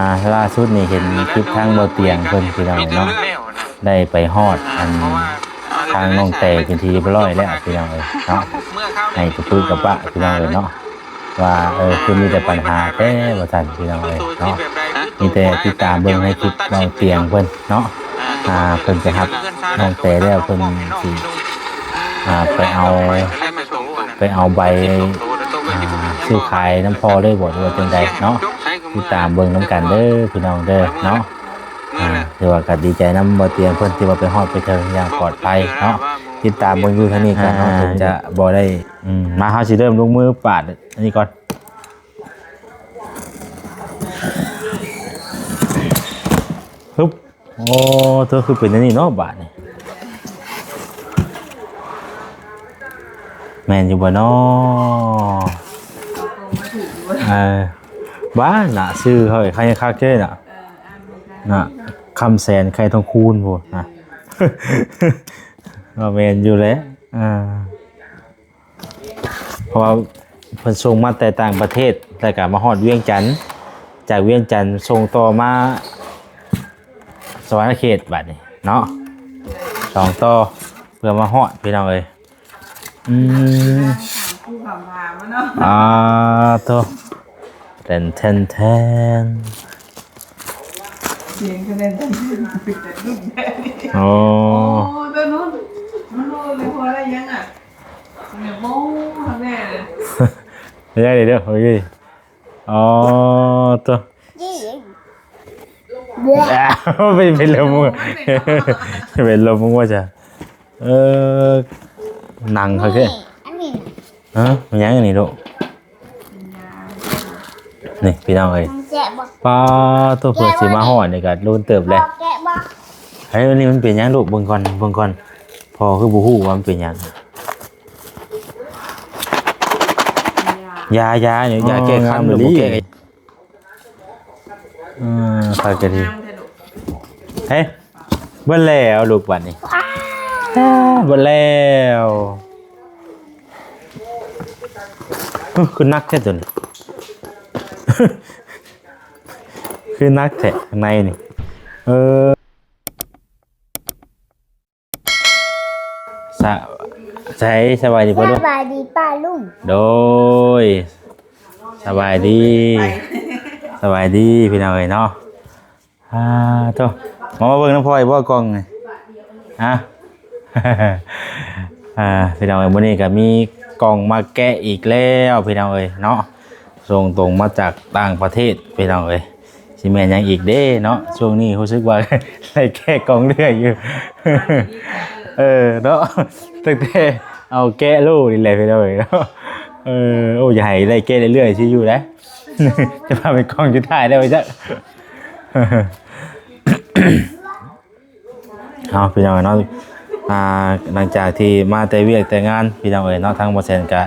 ອ່າ ລ່າສຸດນີ້ເຫັນຄລິບທາງບໍ່ຕຽງເພິ່ນ ພີ່ນ້ອງເອີຍເນາະ ໄດ້ໄປຮອດອັນທາງນ້ອງແຕເປັນທີ່ຮຽບຮ້ອຍແລ້ວ ພີ່ນ້ອງເອີຍເນາະ ໃຫ້ກະປຶກກະປະ ພີ່ນ້ອງເອີຍເນາະ ວ່າ ເອີ ຄືມີແຕ່ບັນຫາແທ້ວ່າຊັ້ນ ພີ່ນ້ອງເອີຍເນາະ ມີແຕ່ຕິດຕາມເບິ່ງໃນຄລິບເບົາຕຽງເພິ່ນເນາະ ອ່າ ເພິ່ນໄປຮັບນ້ອງແຕແລ້ວ ເພິ່ນຊິ ອ່າ ໄປເອົາ ໄປເອົາໃບ ອ່າ ຊື້ຂາຍນຳພໍ່ເລີຍບໍ່ ຫຼືວ່າຈັ່ງໃດເນາະ ຕິດຕາມເບິ່ງນຳກັນເດີ ພີ່ນ້ອງເດີເນາະ ອ່າ ຖືວ່າກໍດີໃຈນຳເບົາຕຽງເພິ່ນທີ່ວ່າໄປຮອດໄປເຖິງຢ່າງປອດໄພເນາະ ຕິດຕາມເບິ່ງຢູ່ທາງນີ້ກໍເນາະ ອ່າ ເຖິງຈະບໍ່ໄດ້ ອືມ ມາ ເຮົາຊິເລີ່ມລົງມືປາດອັນນີ້ກ່ອນ ຮຶບ ໂອ້ ເທີ ຄືເປັນອັນນີ້ເນາະບາດນີ້ ແມ່ນຢູ່ບໍ່ເນາະ ເອີ ບ້ານນະ ຊື່ເຮົາໃຄຄັກເດ້ນະ ນະ ຄຳແສນ ໄຄທອງຄູນພຸ້ນນະ ເອີ ກໍແມ່ນຢູ່ແຫຼະ ອ່າ ເພາະວ່າເພິ່ນສົ່ງມາແຕ່ຕ່າງປະເທດ ແລ້ວກໍມາຮອດວຽງຈັນ ຈາກວຽງຈັນສົ່ງຕໍ່ມາສະຫວັນນະເຂດ ບາດນີ້ເນາະ ສອງຕໍ່ ເພື່ອມາຮອດ ພີ່ນ້ອງເອີຍ ອືມ ອ່າ ໂຕ ແຕ່ນແຕ່ນແຕ່ນ ສຽງກະແຕ່ນແຕ່ນແຕ່ນ ໂອ້ ໂອ້ ໂຕນັ້ນ ມັນໂອ້ ເລີຍ ພໍໄດ້ຍັງອ່ະ ໂອ້ ແມ່ເລີຍ ເປັນຈັ່ງໃດເດີ ໂອ້ຍ ອໍ ໂຕ ເປັນ ເປັນລົມ ເປັນລົມວ່າຊະ ເອີ ໜັງເຂົາເດ້ ອັນນີ້ ຮະ ມັນຫຍັງອັນນີ້ລູກ ນີ້ພີ່ນ້ອງເອີຍ ມັນແຊບບໍ່ ປ້າໂຕ ເພິ່ນຊິມາຮອດນີ້ກໍລຸນເຕີບແລ້ວ ແກະບໍ່ ເຮີ້ຍ ອັນນີ້ມັນເປັນຫຍັງລູກ ເບິ່ງກ່ອນ ເບິ່ງກ່ອນ ພໍ່ຄືບໍ່ຮູ້ວ່າມັນເປັນຫຍັງ ຢາ ຢາ ຢາແກ້ຄັນ ຫຼືບໍ່ແກ້ ເອີ ພາກັນດີ ເຮີ້ຍ ເບິດແລ້ວລູກ ບາດນີ້ ເບິດແລ້ວ ເຮີ້ຍ ຄືໜັກແທ້ໂຕນີ້ ຄືໜັກແທ້ຂ້າງໃນນີ້ ເອີ. ສະ ໃສ ສະບາຍດີປ້າລຸງ ສະບາຍດີປ້າລຸງ ໂດຍ ສະບາຍດີ ສະບາຍດີພີ່ນ້ອງເອີຍເນາະ ອ່າ ໂຕ ມາ ມາເບິ່ງນຳພໍ່ອີກບໍ່ກ່ອງນີ້ ຮະ ອ່າ ພີ່ນ້ອງເອີຍ ມື້ນີ້ກໍມີກ່ອງມາແກະອີກແລ້ວ ພີ່ນ້ອງເອີຍເນາະ ສົ່ງຕົງມາຈາກຕ່າງປະເທດ ພີ່ນ້ອງເອີຍ. ຊິແມ່ນຫຍັງອີກເດ້ເນາະ ຊ່ວງນີ້ຮູ້ສຶກວ່າໄດ້ແກະກ່ອງເລື້ອຍຢູ່ ເອີເນາະ ຕັ້ງແຕ່ເອົາແກະໂລນີ້ແຫຼະພີ່ນ້ອງເອີຍເນາະ ເອີ ໂອ້ ຢາກໃຫ້ໄດ້ແກະເລື້ອຍໆຊິຢູ່ໃດ ຈະວ່າເປັນກ່ອງສຸດທ້າຍແລ້ວວ່າຊັ້ນ. ເອົາ ພີ່ນ້ອງເນາະ ອ່າ ຫຼັງຈາກທີ່ມາແຕ່ວຽກແຕ່ງານ ພີ່ນ້ອງເອີຍເນາະ ທາງບໍ່ແສນກະ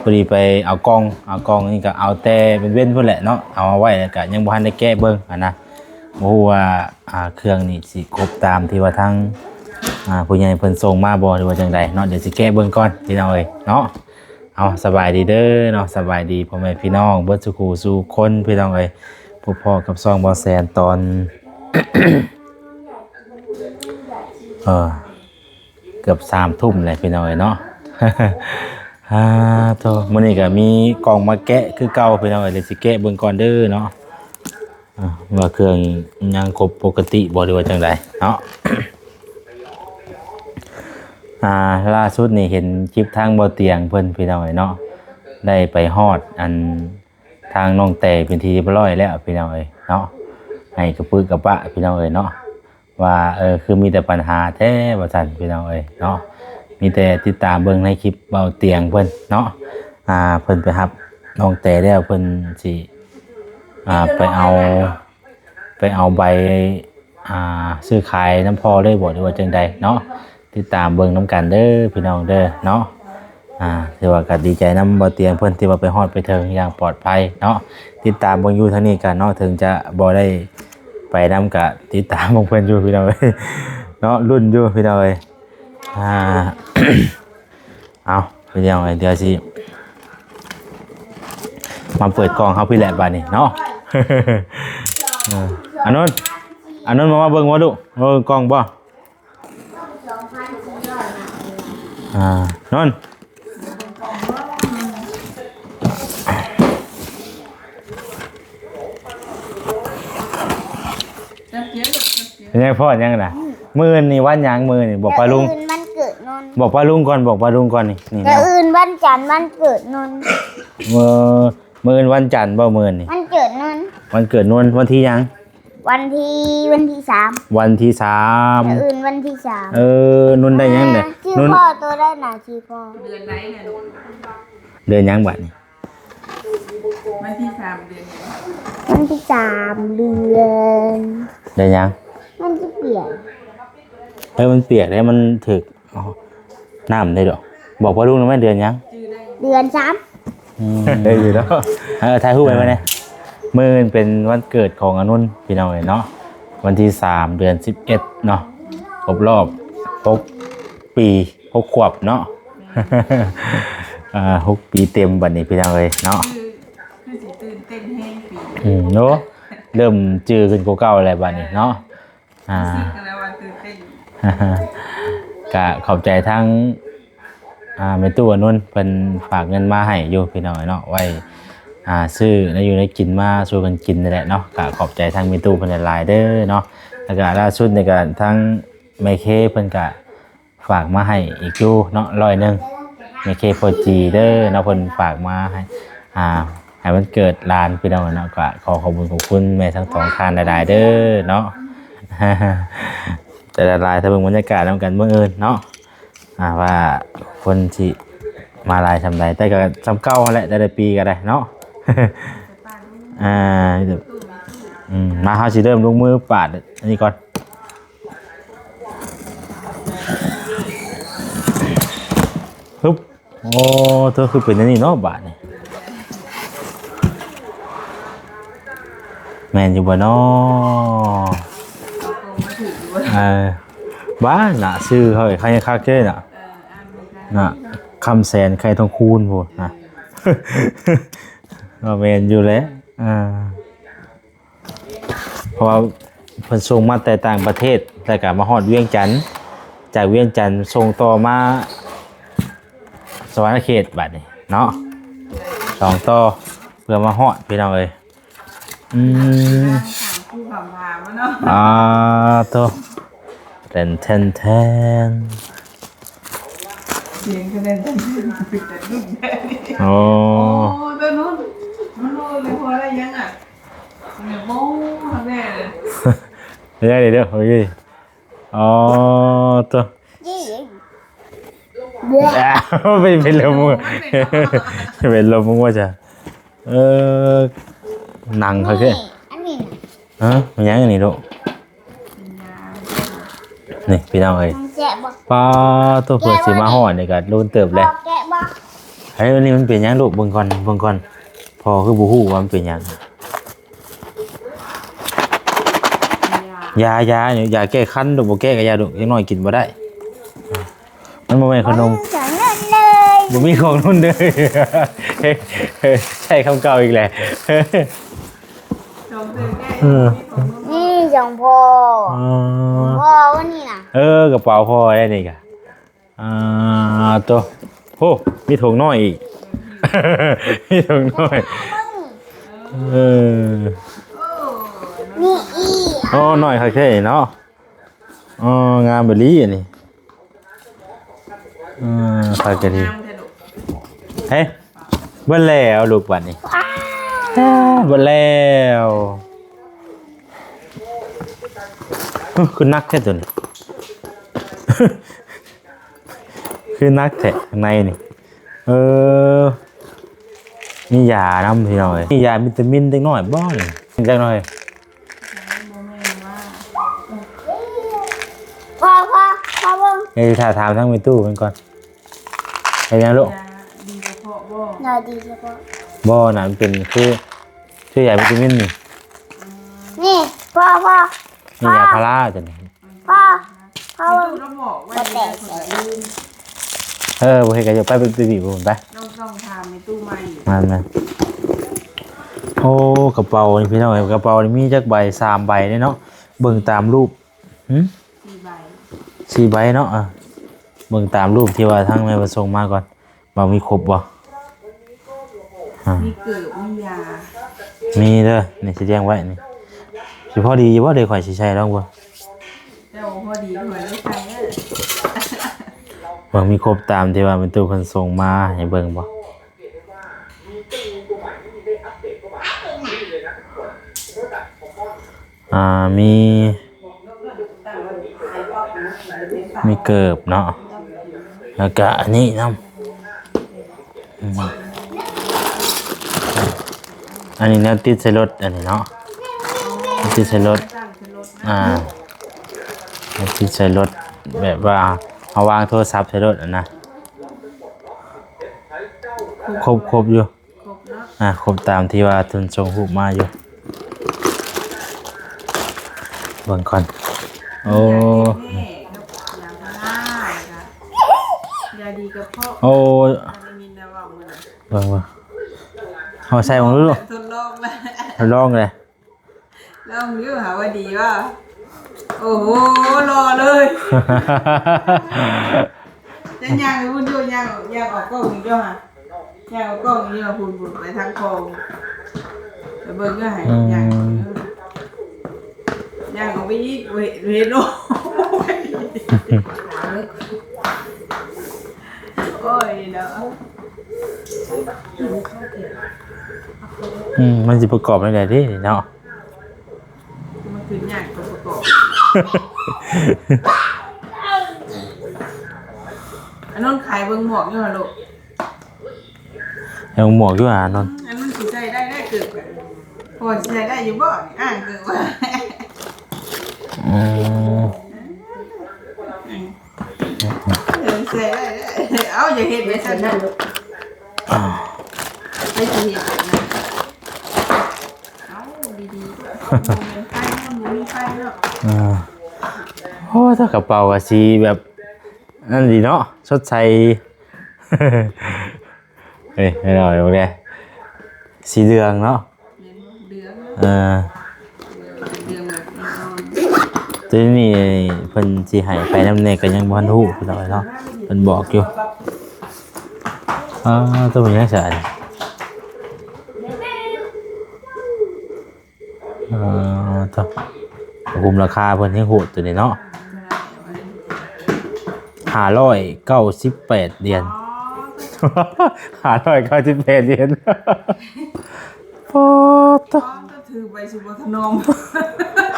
ພໍດີໄປເອົາກ່ອງ ເອົາກ່ອງນີ້ກະເອົາແຕ່ເວັນໆພຸ້ນແຫຼະເນາະ ເອົາມາໄວ້ແລ້ວກະຍັງບໍ່ທັນໄດ້ແກະເບິ່ງຫັ້ນນະ ບໍ່ຮູ້ວ່າ ອ່າ ເຄື່ອງນີ້ຊິຄົບຕາມທີ່ວ່າທາງ ອ່າ ຜູ້ໃຫຍ່ເພິ່ນສົ່ງມາບໍ່ ຫຼືວ່າຈັ່ງໃດເນາະ ດຽວຊິແກະເບິ່ງກ່ອນ ພີ່ນ້ອງເອີຍເນາະ. ເອົາ ສະບາຍດີເດີເນາະ ສະບາຍດີພໍ່ແມ່ພີ່ນ້ອງເບິດສູ່ຄູ່ສູ່ຄົນ ພີ່ນ້ອງເອີຍ ພົບພໍ້ກັບຊ່ອງບໍ່ແສນຕອນ ເອີ ເກືອບສາມທຸ່ມແລ້ວພີ່ນ້ອງເອີຍເນາະ ອາ ໂທ້ ມື້ນີ້ກໍມີກ່ອງມາແກະຄືເກົ່າພີ່ນ້ອງເອີຍ ດຽວຊິແກະເບິ່ງກ່ອນເດີເນາະ ອາ ວ່າເຄື່ອງຍັງຄົບປົກກະຕິບໍ່ ຫຼືວ່າຈັ່ງໃດເນາະ. ອາ ລ່າສຸດນີ້ເຫັນຄລິບທາງເບົາຕຽງເພິ່ນພີ່ນ້ອງເອີຍເນາະ ໄດ້ໄປຮອດອັນ ທາງນ້ອງແຕເປັນທີ່ຮຽບຮ້ອຍແລ້ວພີ່ນ້ອງເອີຍເນາະ ໃຫ້ກະປຶກກະປະພີ່ນ້ອງເອີຍເນາະ ວ່າ ເອີ ຄືມີແຕ່ບັນຫາແທ້ວ່າຊັ້ນພີ່ນ້ອງເອີຍເນາະ ມີແຕ່ຕິດຕາມເບິ່ງໃນຄລິບເບົາຕຽງເພິ່ນເນາະ ອາ ເພິ່ນໄປຮັບນ້ອງແຕແລ້ວ ເພິ່ນຊິ ອາ ໄປເອົາ ໄປເອົາໃບ ອ່າ ຊື້ຂາຍນຳພໍ່ເລີຍບໍ່ ຫຼືວ່າຈັ່ງໃດເນາະ ຕິດຕາມເບິ່ງນຳກັນເດີພີ່ນ້ອງເດີເນາະ ອ່າ ຖືວ່າກໍດີໃຈນຳເບົາຕຽງເພິ່ນທີ່ວ່າໄປຮອດໄປເຖິງຢ່າງປອດໄພເນາະ ຕິດຕາມເບິ່ງຢູ່ທາງນີ້ກໍເນາະ ເຖິງຈະບໍ່ໄດ້ໄປນຳກໍຕິດຕາມເບິ່ງເພິ່ນຢູ່ພີ່ນ້ອງເອີຍເນາະ ລຸ້ນຢູ່ພີ່ນ້ອງເອີຍ ອ່າ ເອົາ ພີ່ນ້ອງເອີຍ ດຽວຊິມາເປີດກ່ອງເຮົາພີ້ແຫຼະບາດນີ້ເນາະ ເອີ ເອີ ອານົນ ອານົນ ມາ ມາເບິ່ງບໍ່ລູກ ເບິ່ງກ່ອງບໍ່? ອ່າ ນົນ ເປັນຫຍັງ ພໍດຫຍັງນະ? ມື້ນີ້ວັນຫຍັງ? ມື້ນີ້ບອກປ້າລຸງ ມື້ອື່ນວັນເກີດນົນ ບອກປ້າລຸງກ່ອນ ບອກປ້າລຸງກ່ອນ ນີ້ ນີ້ ມື້ອື່ນວັນຈັນ ວັນເກີດນົນ ເອີ ມື້ອື່ນວັນຈັນບໍ່? ມື້ນີ້ ວັນເກີດນົນ ວັນເກີດນົນ ວັນທີຫຍັງ? ວັນທີ ວັນທີສາມ ວັນທີສາມ ມື້ອື່ນວັນທີສາມ ເອີ ນົນໄດ້ຫຍັງເດ? ຊື່ ນົນ ພໍ່ໂຕໄດ້ນະ ຊື່ພໍ່ ເດືອນໃດນະລູກ? ເດືອນຫຍັງບາດນີ້? ວັນທີສາມ ເດືອນຫຍັງ? ວັນທີສາມ ເດືອນ ເດືອນຫຍັງ? ມັນຊິປຽກ ເອີ ມັນປຽກເດ້ ມັນຖືກ ອໍ ນ້ຳໄດ້ດອກ ບອກພໍ່ລຸງໄດ້ໄໝ? ເດືອນຫຍັງ? ເດືອນສາມ ອືມ ໄດ້ຢູ່ເນາະ ເອີ ຖ່າຍຮູບໄວ້ແດ່ ມື້ອື່ນເປັນວັນເກີດຂອງອານົນ ພີ່ນ້ອງເອີຍເນາະ ວັນທີສາມ ເດືອນສິບເອັດເນາະ ຄົບຮອບຫົກປີ ຫົກຂວບເນາະ ອ່າ ຫົກປີເຕັມບັດນີ້ ພີ່ນ້ອງເອີຍເນາະ ຄື ຄືຊິຕື່ນເຕັ້ນແຮງປີ ອືມ ໂອ້ ເລີ່ມຈື່ຂຶ້ນກວ່າເກົ່າແລ້ວບັດນີ້ເນາະ. ອ່າ ຮູ້ສຶກແລ້ວວ່າຕື່ນເຕັ້ນ ກະຂອບໃຈທາງ ອ່າ ແມ່ຕູ້ອານົນ ເພິ່ນຝາກເງິນມາໃຫ້ຢູ່ ພີ່ນ້ອງເນາະ ໄວ້ ອ່າ ຊື້ແນວຢູ່ແນວກິນມາສູ່ກັນກິນນີ້ແຫຼະເນາະ ກະຂອບໃຈທາງແມ່ຕູ້ເພິ່ນຫຼາຍໆເດີເນາະ ແລ້ວກະລ່າສຸດນີ້ກະທາງແມ່ເຄເພິ່ນກະ ຝາກມາໃຫ້ອີກຢູ່ເນາະ ຮ້ອຍໜຶ່ງ ແມ່ເຄພໍ່ຈີເດີເນາະ ເພິ່ນຝາກມາໃຫ້ ອ່າ ໃຫ້ວັນເກີດຫຼານ ພີ່ນ້ອງເນາະ ກໍຂໍຂອບຄຸນຂອບຄຸນແມ່ທັງສອງທ່ານຫຼາຍໆເດີເນາະ ແຕ່ຫຼາຍໆ ຖ້າເບິ່ງບັນຍາກາດນຳກັນມື້ອື່ນເນາະ ອ່າ ວ່າຄົນຊິມາຫຼາຍສ່ຳໃດ ແຕ່ກໍສ່ຳເກົ່າຫັ້ນແຫຼະ ແຕ່ລະປີກໍໄດ້ເນາະ ອ່າ ອືມ ມາ ເຮົາຊິເລີ່ມລົງມືປາດອັນນີ້ກ່ອນ. ຮຶບ ໂອ້ ເທີ ຄືເປັນອັນນີ້ເນາະບາດນີ້ ແມ່ນຢູ່ບໍ່ເນາະ? ເອີ ບ້ານະ ຊື່ເຂົາ ໃຄຄັກເດ້ນະ ນະ ຄຳແສນ ໄຄທອງຄູນພຸ້ນນະ ກໍແມ່ນຢູ່ແຫຼະ ອ່າ. ເພາະວ່າເພິ່ນສົ່ງມາແຕ່ຕ່າງປະເທດ ແລ້ວກໍມາຮອດວຽງຈັນ ຈາກວຽງຈັນສົ່ງຕໍ່ມາສະຫວັນນະເຂດ ບາດນີ້ເນາະ ສອງຕໍ່ ເພື່ອມາຮອດ ພີ່ນ້ອງເອີຍ ອືມ ອ່າ ໂຕ ແຕ່ນແຕ່ນແຕ່ນ ສຽງກະແຕ່ນແຕ່ນແຕ່ນ ໂອ້ ໂອ້ ໂຕນັ້ນ ມັນໂອ້ ເລີຍພໍໄດ້ຫຍັງອະ? ເປັນຫຍັງນີ້ເດີ ໂອ້ຍ ອໍ ໂຕ ເປັນ ເປັນລົມ ເປັນລົມວ່າຊະ ເອີ ໜັງເຂົາຄື ອັນນີ້ນະ ຮະ ແມ່ນຫຍັງອັນນີ້ລູກ? ນີ້ພີ່ນ້ອງເອີຍ ມັນແກະບໍ່? ປາໂຕ ເພື່ອຊິມາຮອດນີ້ກໍດົນເຕີບແລ້ວ ແກະບໍ່? ເຮີ້ຍ ອັນນີ້ມັນເປັນຫຍັງລູກ? ເບິ່ງກ່ອນ ເບິ່ງກ່ອນ ພໍ່ຄືບໍ່ຮູ້ວ່າມັນເປັນຫຍັງ ຢາ ຢາ ຢາແກ້ຄັນລູກ ບໍ່ແກ້ກໍຢ່າລູກ ເດັກນ້ອຍກິນບໍ່ໄດ້ ມັນບໍ່ແມ່ນຂະໜົມ ບໍ່ມີຂອງໜຸ່ນເລີຍ ໃຊ້ຄຳເກົ່າອີກແລ້ວ ເອີ ນີ້ຂອງພໍ່ ພໍ່ອັນນີ້ນະ ເອີ ກະເປົາພໍ່ໄດ້ນີ້ກະ ອ່າ ໂຕ ໂຫ ມີຖົງນ້ອຍອີກ ມີຖົງນ້ອຍ ເອີ ມີອີກ ໂອ້ ນ້ອຍຄັກແທ້ເນາະ ອໍ ງາມອີ່ຫຼີອັນນີ້ ເອີ ຄັກອີ່ຫຼີ ເຮີ້ຍ ເບິດແລ້ວລູກບາດນີ້ ເບິດແລ້ວ ເຮີ້ຍ ຄືໜັກແທ້ໂຕນີ້ ຄືໜັກແທ້ຂ້າງໃນນີ້ ເອີ ມີຢານຳພີ່ນ້ອງເອີຍ ມີຢາວິຕາມິນເດັກນ້ອຍບໍ່ນີ້ ຈັກໜ້ອຍ ພໍ່ ພໍ່ ພໍ່ເບິ່ງ ເອີ ຖ້າຖາມທາງແມ່ຕູ້ເພິ່ນກ່ອນ ເຮັດຫຍັງລູກ? ຢາດີກະເພາະບໍ່? ຢາດີກະເພາະ ບໍ່ນະ ມັນເປັນຄື ຄືຢາວິຕາມິນນີ້ ນີ້ ພໍ່ ພໍ່ ນີ້ຢາພາລາຕົວນີ້ ພໍ່ ພໍ່ ບໍ່ແຕກ ເອີ ບໍ່ເຮັດກະຢ່າໄປ ໄປ ໄປບີບມັນໄປ ຕ້ອງ ຕ້ອງຖາມແມ່ຕູ້ໃໝ່ ນັ້ນນະ ໂອ້ ກະເປົານີ້ພີ່ນ້ອງເອີຍ ກະເປົານີ້ມີຈັກໃບ? ສາມໃບເດ້ເນາະ ເບິ່ງຕາມຮູບ. ຫືມ? ສີ່ໃບ ສີ່ໃບເນາະ. ອ່າ ເບິ່ງຕາມຮູບທີ່ວ່າທາງແມ່ເພິ່ນສົ່ງມາກ່ອນ ວ່າມີຄົບບໍ່? ອ່າ ມີເກີບ ມີຢາ ມີເດີ. ນີ້ຊິລຽງໄວ້ນີ້ ຊິພໍດີຢູ່ບໍ່? ເດ ຂ້ອຍຊິໃສ່ລອງເບິ່ງ. ແຕ່ບໍ່ພໍດີ ຂ້ອຍໄດ້ໃສ່ເດີ. ເບິ່ງມີຄົບຕາມທີ່ວ່າແມ່ຕູ້ເພິ່ນສົ່ງມາໃຫ້ເບິ່ງບໍ່? ອ່າ ມີ ມີເກີບເນາະ ແລ້ວກະອັນນີ້ນຳ. ອືມ ອັນນີ້ແນວຕິດໃສ່ລົດ ອັນນີ້ເນາະ ຕິດໃສ່ລົດ. ອ່າ ແນວຕິດໃສ່ລົດ ແບບວ່າເຮົາວາງໂທລະສັບໃສ່ລົດຫັ້ນນະ. ຄົບ ຄົບຢູ່. ຄົບເນາະ ອ່າ ຄົບຕາມທີ່ວ່າເພິ່ນສົ່ງຮູບມາຢູ່. ເບິ່ງກ່ອນ. ໂອ້ ຢາແກ້ແພ້ ຢາພາລາ ຢາດີກະເພາະ. ໂອ້ ໄດ້ຍິນແຕ່ເວົ້າມື້ນັ້ນ. ເບິ່ງ ເບິ່ງ ເອົາໃສ່ເບິ່ງດູ. ທົດລອງແລ້ວ ທົດລອງເລີຍ. ລອງຢູ່ ຫາວ່າດີບໍ່? ໂອ້ໂຫ ຫຼໍ່ເລີຍ. ຈະຍ່າງໄປພຸ້ນຢູ່ ຍ່າງ ຍ່າງອອກກ້ອງນີ້ເຈົ້າຫາ ຍ່າງອອກກ້ອງນີ້ພຸ້ນ ພຸ້ນ ໄປທາງຄອງ ໄປເບິ່ງເດີໃຫ້. ອືມ ຍ່າງ ຍ່າງອອກໄປອີກ ເວ ເວໂລ. ໂອ້ຍເນາະ. ອືມ ມັນຊິປະກອບແນວໃດເດເນາະ? ມັນຄືຍາກກວ່າປະກອບ. ອານົນຂາຍເບິ່ງໝວກຢູ່ຫາລູກ. ເບິ່ງໝວກຢູ່ຫານົນ. ອືມ ອັນນັ້ນຊິໃສ່ໄດ້ ໄດ້ເກີບ. ພໍຊິໃສ່ໄດ້ຢູ່ບໍ່? ອ້າງເກີບ. ອືມ ເອີ ໃສ່ໄດ້ເດີ. ເອົ້າ ຢ່າເຮັດແບບນັ້ນນະ. ອ່າ ໃຜຊິເຮັດແບບນັ້ນ? ເອົ້າ ດີໆ ບໍ່ແມ່ນໄຟເນາະ ບໍ່ມີໄຟເນາະ. ອ່າ ໂອ້ ຖ້າກະເປົາກະສີແບບນັ້ນດີເນາະ ສົດໃສ. ເອີຍ ໃຫ້ໜ້ອຍເບິ່ງແດ່ ສີເຫຼືອງເນາະ. ແມ່ນບໍ່? ເຫຼືອງ ເອີ ເຫຼືອງແບບອ່ອນໆ. ໂຕນີ້ເພິ່ນຊິໃຫ້ໄປນຳແດ່ກະຍັງບໍ່ທັນຮູ້ພີ່ນ້ອງເນາະ ເພິ່ນບອກຢູ່. ອ່າ ໂຕນີ້ຫຍັງຊະອັນນີ້? ເອີ ໂຕ ຫຸ້ມລາຄາເພິ່ນແຮງໂຫດໂຕນີ້ເນາະ. ຫ້າຮ້ອຍເກົ້າສິບແປດຫຼຽນ. ຫ້າຮ້ອຍເກົ້າສິບແປດຫຼຽນ. ປາດໂທ້ ຖືໄປຊິບໍ່ຖະໜອມ.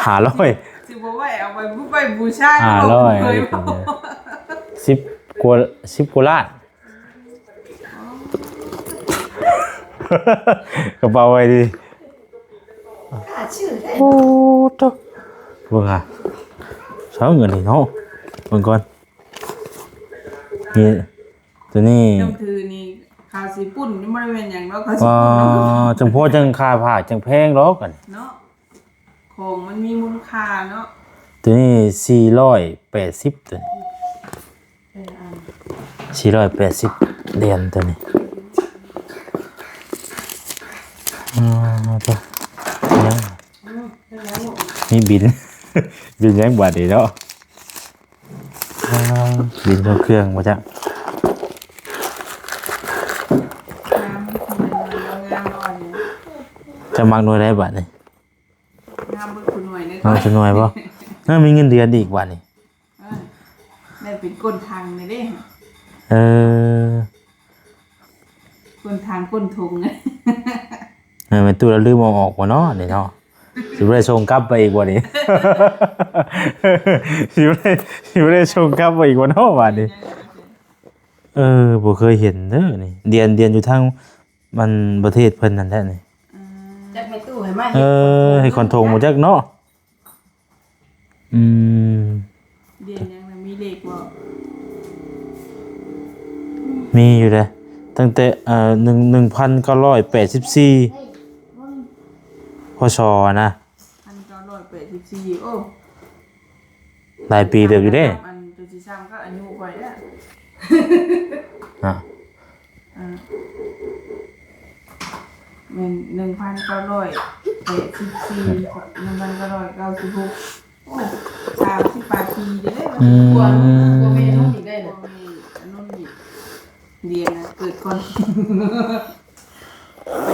ຫ້າຮ້ອຍ ຊິບໍ່ໄວ້ເອົາໄປບູ ໄວ້ບູຊາ. ຫ້າຮ້ອຍ ເລີຍ ສິບກວ່າ ສິບກວ່າລ້ານ. ກະເປົາໄວ້ດີ. ໂອ້ໂທ້ ເບິ່ງຫາ ເຊົາເງິນນີ້ເນາະ ເບິ່ງກ່ອນ. ນີ້ ໂຕນີ້ ເຈົ້າຖືນີ້ ຂ້າວຊິປຸ້ນ ຍັງບໍ່ໄດ້ແມ່ນຫຍັງເນາະ ຂ້າວຊິປຸ້ນ. ອໍ ຈັ່ງພໍຈັ່ງຄ່າຜ້າຈັ່ງແພງດອກ ອັນນີ້ເນາະ ຂອງມັນມີມູນຄ່າເນາະ. ໂຕນີ້ສີ່ຮ້ອຍແປດສິບ ໂຕນີ້ ສີ່ຮ້ອຍແປດສິບຫຼຽນໂຕນີ້. ອໍ ໂທ້ ຍັງມີບິນ ບິນຍັງບາດນີ້ເນາະ. ອ່າ ດິນເຄື່ອງບໍ່ຈັກ. ເຈົ້າມັກໜ່ວຍໃດບາດນີ້? ງາມເບິດຄູ່ໜ່ວຍເລີຍ. ງາມຊຸໜ່ວຍບໍ່? ເອີ ມີເງິນເດືອນອີກບາດນີ້. ເອີ ແມ່ນເປັນກົ້ນຖັງນີ້ເດ້. ເອີ ກົ້ນຖັງກົ້ນຖົງ. ເອີ ແມ່ຕູ້ລະລືມເອົາອອກບໍ່ເນາະນີ້ເນາະ? ຊິບໍ່ໄດ້ສົ່ງກັບໄປອີກບໍ່ນີ້? ຊິບໍ່ໄດ້ ຊິບໍ່ໄດ້ສົ່ງກັບໄປອີກບໍ່ເນາະບາດນີ້? ເອີ ບໍ່ເຄີຍເຫັນເດີນີ້ ດຽນ ດຽນຢູ່ທາງ ມັນປະເທດເພິ່ນນັ້ນແຫຼະນີ້. ອືມ ຈັກແມ່ຕູ້ໃຫ້ມາ ເອີ ເຮັດ ເຮັດຂອນຖົງບໍ່ຈັກເນາະ. ອືມ ດຽນຫຍັງນະ ມີເລກບໍ່? ມີຢູ່ເດ້ ຕັ້ງແຕ່ ເອີ ໜຶ່ງ ໜຶ່ງພັນເກົ້າຮ້ອຍແປດສິບສີ່ ພ.ສ. ນະ. ພັນເກົ້າຮ້ອຍແປດສິບສີ່ ໂອ້ ຫຼາຍປີເຕີບຢູ່ເດ້. ອັນໂຕຊິຊ້ຳກັບອາຍຸຂ້ອຍເດ້. ນະ ອ່າ ແມ່ນ ໜຶ່ງພັນເກົ້າຮ້ອຍແປດສິບສີ່ ໜຶ່ງພັນເກົ້າຮ້ອຍເກົ້າສິບຫົກ ໂອ້ ສາມສິບປາຍປີເດ້. ອືມ ກວ່າ ກວ່າແມ່ນໜຸ່ມອີກໄດ້ນະ ກວ່າແມ່ນໜຸ່ມອີກ. ດຽນນະເກີດກ່ອນ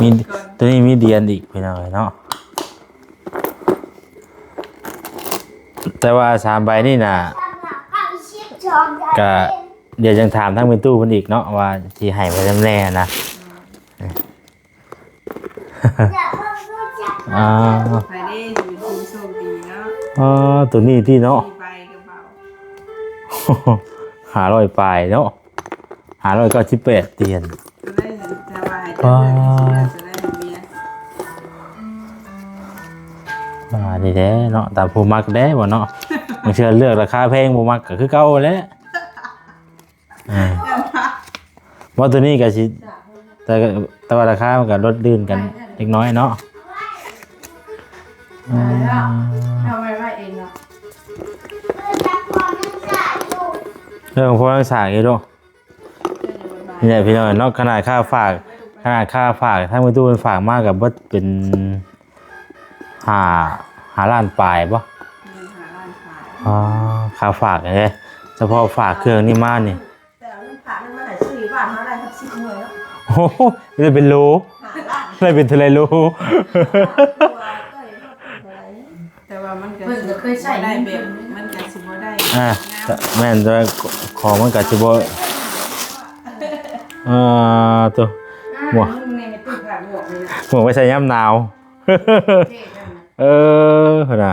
ມີ ເກີດກ່ອນ ໂຕນີ້ມີດຽນອີກ ພີ່ນ້ອງເອີຍເນາະ. ແຕ່ວ່າສາມໃບນີ້ນະ ກະດຽວຈັ່ງຖາມທາງແມ່ຕູ້ເພິ່ນອີກເນາະ ວ່າຊິໃຫ້ໄວ້ນຳແດ່ນະ. ອ່າ ໃຜເດ້ ຊິເປັນຜູ້ໂຊກດີເນາະ. ອໍ ໂຕນີ້ຕິເນາະ ສີ່ໃບກະເບົາ ຫ້າຮ້ອຍປາຍເນາະ ຫ້າຮ້ອຍເກົ້າສິບແປດຕຽນ. ໂຕໃດ ແຕ່ວ່າໃຫ້ເຈົ້າເລືອກ ຊິເລືອກໂຕໃດໃຫ້ເມຍ. ອ່າ ນີ້ແຫຼະເນາະ ຕາມຜູ້ມັກແດ່ບໍ່ເນາະ ບາງເທື່ອເລືອກລາຄາແພງ ບໍ່ມັກກະຄືເກົ່າແຫຼະ. ອ່າ ວ່າໂຕນີ້ກະຊິ ແຕ່ ແຕ່ວ່າລາຄາມັນກະລົດລື່ນກັນເລັກນ້ອຍເນາະ. ອ່າ ເອົາໄວ້ ໄວ້ເອງເນາະ ເລື່ອງຂອງພໍ່ຍັງສາຢູ່ເນາະ. ນີ້ແຫຼະພີ່ນ້ອງເນາະ ຂະໜາດຄ່າຝາກ ຂະໜາດຄ່າຝາກທາງແມ່ຕູ້ເພິ່ນຝາກມາກະເບິດເປັນ ຫ້າ ຫ້າລ້ານປາຍບໍ່? ແມ່ນ ຫ້າລ້ານປາຍ. ອໍ ຄ່າຝາກເດ້ ສະເພາະຝາກເຄື່ອງນີ້ມານີ້ ແຕ່ເອົາເງິນຝາກນັ້ນມາໃຫ້ຊື້ຢູ່ບ້ານເຮົາໄດ້ຮອດສິບໜ່ວຍເນາະ. ໂອ້ໂຫ ໄດ້ເປັນໂລ ຫ້າລ້ານ ໄດ້ເປັນເທົ່າໃດໂລ? ແຕ່ວ່າມັນກະ ເພິ່ນກະເຄີຍໃຊ້ ບໍ່ໄດ້ແບບ ມັນກະຊິບໍ່ໄດ້ ອ່າ ງາມ ແມ່ນ ແຕ່ວ່າຂອງມັນກະຊິບໍ່ ອ່າ ໂຕ ອ່າ ໝວກ ໜຶ່ງໃນຕູ້ຜ້າໝວກນີ້ນະ ໝວກໄວ້ໃສ່ຍາມໜາວ. ເອີ ພຸ້ນນະ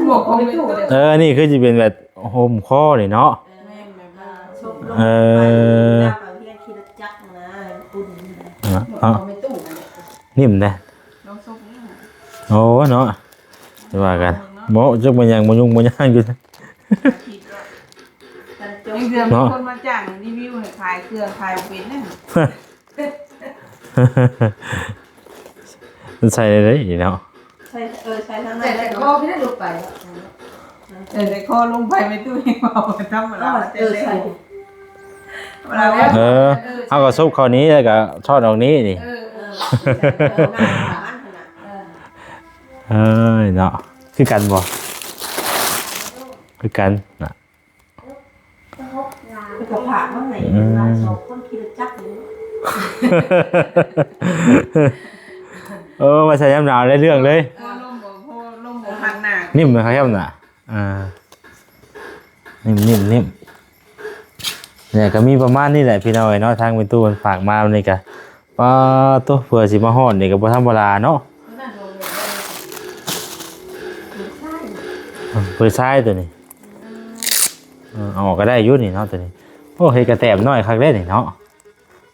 ໝວກຂອງແມ່ຕູ້ເດ້. ເອີ ອັນນີ້ຄືຊິເປັນແບບຫົ່ມຄໍນີ້ເນາະ. ແມ່ນ ແບບວ່າຊົບລົງ ເອີ ໄປເວລາໄປຮຽນຂີ່ລົດຈັກນະ ອຸ່ນ ເອີ ໝວກຂອງແມ່ຕູ້ຫັ້ນແຫຼະ ນີ້ມນະ ລອງຊົບເບິ່ງ ໂອ້ເນາະ ຈະວ່າກັນ ເນາະ ບໍ່ຈັກແມ່ນຫຍັງ ບໍ່ຫຍຸ້ງບໍ່ຍາກຢູ່ ອາທິດລະ ຍັງເທື່ອມີ ເນາະ ຄົນມາຈ້າງຣີວິວໃຫ້ຂາຍເຄື່ອງຂາຍບໍ່ເປັນເດ້. ມັນໃສ່ໄດ້ເນາະ ໃສ່ ເອີ ໃສ່ທາງໃນ ແຕ່ຂໍຂຶ້ນລົງໄປ ເອີ ແຕ່ຂໍລົງໄປ ແມ່ຕູ້ຍັງເວົ້າທຳມະດາ ເອີ ໃສ່ ເອີ ເຮົາກະຊຸບເຂົ້ານີ້ ແລ້ວກະຊ້ອນອອກນີ້ນີ້ ເອີ ເອີ ເອີຍເນາະ ຄືກັນບໍ່? ຄືກັນນະ. ເພິ່ນກະຝາກມາໃຫ້ ອືມ ວ່າສອງຄົນຂີ່ລົດຈັກຢູ່ ເອີ ວ່າໃສ່ຍາມໜາວໄດ້ເລື່ອງເລີຍ ພໍລົມບໍ່ ພໍລົມບໍ່ພັດໜ້າ ນິ້ມນະຄັບນະ ອ່າ ນິ້ມໆໆ ນີ້ກະມີປະມານນີ້ແຫຼະພີ່ນ້ອງເອີຍເນາະ ທາງແມ່ຕູ້ເພິ່ນຝາກມານີ້ກະ ປາໂຕ ເພື່ອຊິມາຮອດນີ້ກະບໍ່ທຳມະດາເນາະ ເປີດຊາຍໂຕນີ້ ເອີ ເອົາອອກກະໄດ້ຢູ່ນີ້ເນາະໂຕນີ້ ໂອ້ ເຮັດກະແຕບນ້ອຍຄັກເດ້ນີ້ເນາະ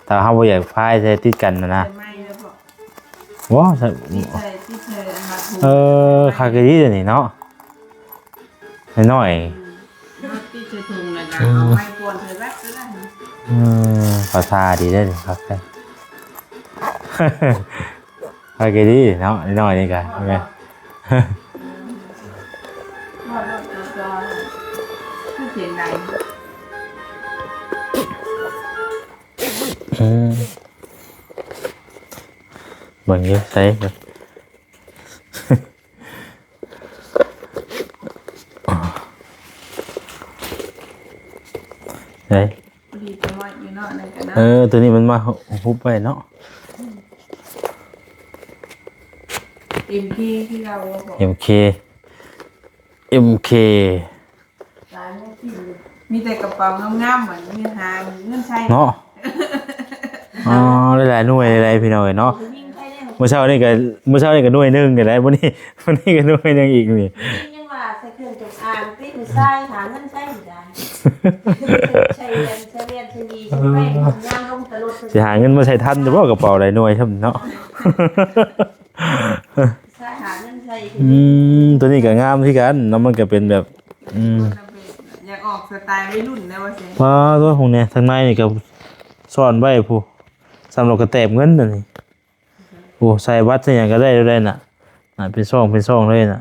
ຖ້າເຮົາບໍ່ຢາກພາຍໃສ່ຕິດກັນນະນະ ແຕ່ໄມ້ແລ້ວບໍ່ ບໍ່ ຕິດໃສ່ ຕິດໃສ່ອັນມັດຜົມ ເອີ ຄັກອີ່ຫຼີໂຕນີ້ເນາະ ນ້ອຍໆ ອືມ ຕິດໃສ່ຖົງແລ້ວກະເອົາໄມ້ປ່ອນໃສ່ແວັບກໍໄດ້ ອືມ ພາສາດີເດ້ນີ້ ຄັກແທ້ ພາກະດີເນາະ ນ້ອຍໆນີ້ກະ ຮອດແລ້ວ ຮອດແລ້ວ ຄືສຽງດັງ ອືມ ເບິ່ງຢູ່ໃສ ໃສ ພໍດີແຕ່ວ່າຢູ່ເນາະ ນັ້ນກະເນາະ ເອີ ໂຕນີ້ມັນມາຮຸບໄວ້ເນາະ ເອັມເຄ ຄືເກົ່າບໍ່ ເອັມເຄ ເອັມເຄ ມີແຕ່ກະເປົາງາມໆ ບັດນີ້ຫາເງິນໃຊ້ເນາະ ອໍ ຫຼາຍໆໜ່ວຍຫຼາຍໆ ພີ່ນ້ອງເອີຍເນາະ ມື້ເຊົ້ານີ້ກະ ມື້ເຊົ້ານີ້ກະໜ່ວຍໜຶ່ງນີ້ແຫຼະ ມື້ນີ້ ມື້ນີ້ກະໜ່ວຍໜຶ່ງອີກນີ້ ຍັງວ່າໃສ່ເຄື່ອງຈຳອາງຕິ ຜູ້ຊາຍຫາເງິນໃຊ້ຢູ່ໄດ໋ ໃຊ້ແວ່ນ ໃສ່ແວ່ນ ໃສ່ດີ ໃສ່ແວ່ນ ຍາມລົງຕະຫຼົດ ຊິຫາເງິນມາໃຊ້ທັນຢູ່ບໍ່ ກະເປົາຫຼາຍໜ່ວຍຊ່ຳເນາະ ໃຊ້ຫາເງິນໃຊ້ ອືມ ໂຕນີ້ກະງາມຄືກັນເນາະ ມັນກະເປັນແບບ ອືມ ຢາກອອກສະໄຕໄວລຸ້ນແດ່ວ່າຊັ້ນ ວ້າວ ໂຕ ພວກນີ້ ທາງໃນນີ້ກະຊ້ອນໄວ້ພຸ້ນ ສຳລັບກະແຕບເງິນອັນນີ້ ໂອ້ ໃສ່ບັດໃສ່ຫຍັງກະໄດ້ ໄດ້ນະ ນະ ເປັນຊ່ອງເປັນຊ່ອງເລີຍນະ